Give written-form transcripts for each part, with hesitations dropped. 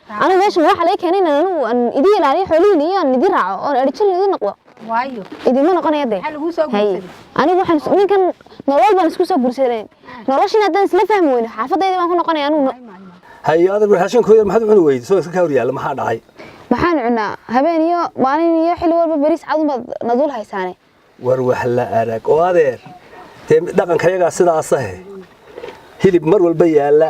Anigu meeshan waxa laga keenay inaan anigu aan idin ilaaliyo xoolihiina iyo aan idin raaco oon adhijin idin noqdo. Waayo. Idinma noqonaya dee. Maxaa laguu soo Hay. guursaday? Anigu waxaan ninkan nolol baan isku soo guursaday. Noloshin haddaan isla fahmi weyno, xaafadayda baan ku noqonaya anigu. Hayo adeer, raashinkooda maxaad u cuni weyday? Soo iska ka hor yaalla, maxaa dhacay? Maxaan cunaa? Habeen iyo maalin iyo xilli walba bariis cad unbaad nadul haysaane. War wax la arag oo adeer, dee dhaqankayagaa sidaasahe. Hilib mar walba yaalla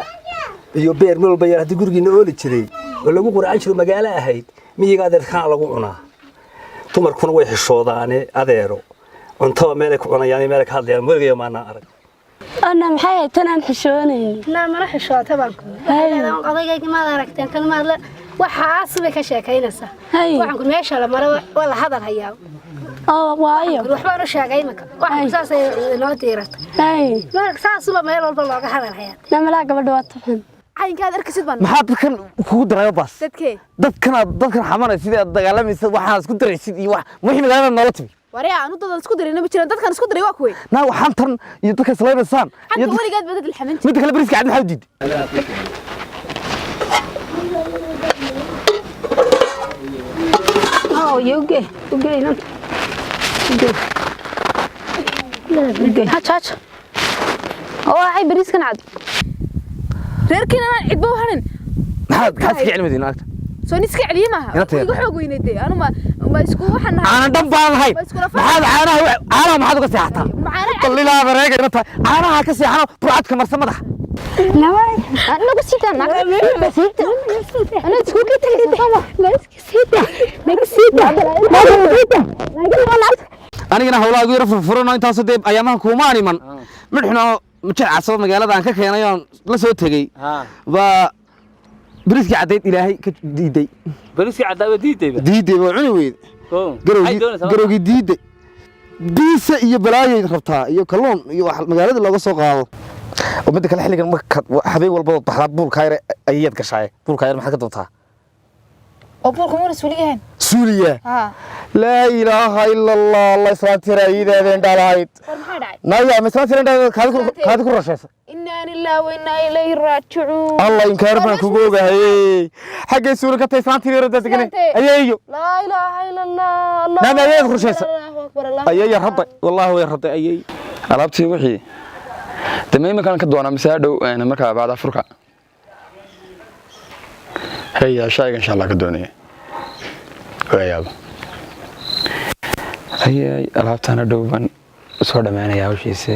iyo beer mar walba yaalla haddii gurigiina ooli jiray oo lagu quraacan jiro magaalo ahayd, miyiga adeer kana lagu cunaa. Dumarkuna way xishoodaane adeero, cuntada meelay ku cunayaan iyo meelay ka hadlayaan weligaya maanaa arag. Ana maxay ahayd tan aan xishoonayn? Naa mana xishoota baan ku. Odaygayga maad aragteen tan maad la waxaas bay ka sheekaynaysaa. Waxaan ku meesha la maro waa la hadal hayaa. Oo waayo. Waxbaan u sheegay imika. Waxaan ku saasay inoo diiratay. Marka saasuba meel walba looga hadal hayaa. Namalaa gabadha waa tuxun. Caynkaad arkisid baan. Maxaa dadkan kugu darayo baas? Dadkee? Dadkan aad dadkan xamanaysid, sidii aad dagaalamaysid, waxaan isku daraysid iyo wax wixii magaalada noola timi. Waryaa, anu dadan isku diray ma jiraan. Dadkan isku diray waa kuwey? Naa waxaan tan iyo dadka islaynaysaan iyo xagga weligaad ba dad ilxaminti. Midda kale, bariiska cad maxaa u diiday? Oo yuge uge inanta. Uge. Uge. Haj haj oo waxay bariiskan cad reerkiina aan cidba u harin. Maxaad iska cilmadiin naagta? Soo nin iska celiye maaha. Ina tayo. Iga xoog weyneed dee. Anu ma isku waxaan nahay. Aanan dhan baan lahayn. Ma iskula fahmi. Maxaad caanaha caanaha maxaad uga seexataa? Macaana. Balilaa bareega ina tahay, caanaha ka seexano, burcadka marsa madaxa. Nagu siitaa naagta siita. Ana isku ka tagaysa sama naga siita, naga siita, naga siita. Anigana hawlaha ugu yara furfurano intaasoo dee ayaamahan kuumaan iman midxuno mujir casabo magaalada aan ka keenay oon la soo tegey baa bariiskii caddayd ilaahay ka diiday. Bariiskii caddaa waa diidayba. Diiday, waa cuni weyde. Maxay Garowgii doonaysaa marka? Garowgii diiday, biisa iyo balaayay rabtaa iyo kalluun iyo wax magaalada looga soo qaado. Oo midda kale, xilligan marka habeen walba waad baxdaa, buulkaa yar ayaad gashaa. Buulkaa yar maxaad ka doontaa? Oo buulka muuna suuliyahan? Suuliya? Ha. Laa ilaaha ila allah, allah, islaantiira ayadaadeen dhalahayd. War maxaa dhacay? Naya, ma islaantiira indhahayd kaadi ku rashaysa? Innaa lillahi wa innaa ilayhi raajicuun. Allah, inkaar baan kugu ogahay. Xaggay suuli ka tahay islaantiira yarada deganay? Islaantee. Ayeeyo. Laa ilaaha ila allah, allah. Naam, ayaad qorshaysa. Allahu akbar, allah. Ayeeya rabday, wallaahi way rabday ayeey. Alaabtii wixii dame iminkaan ka doonaa mise hadhow markaa bacda furka haya shayga insha Allah ka doonaya waayaaba ayay alaabtaan hadhow baan soo dhammaanaya hawshiise.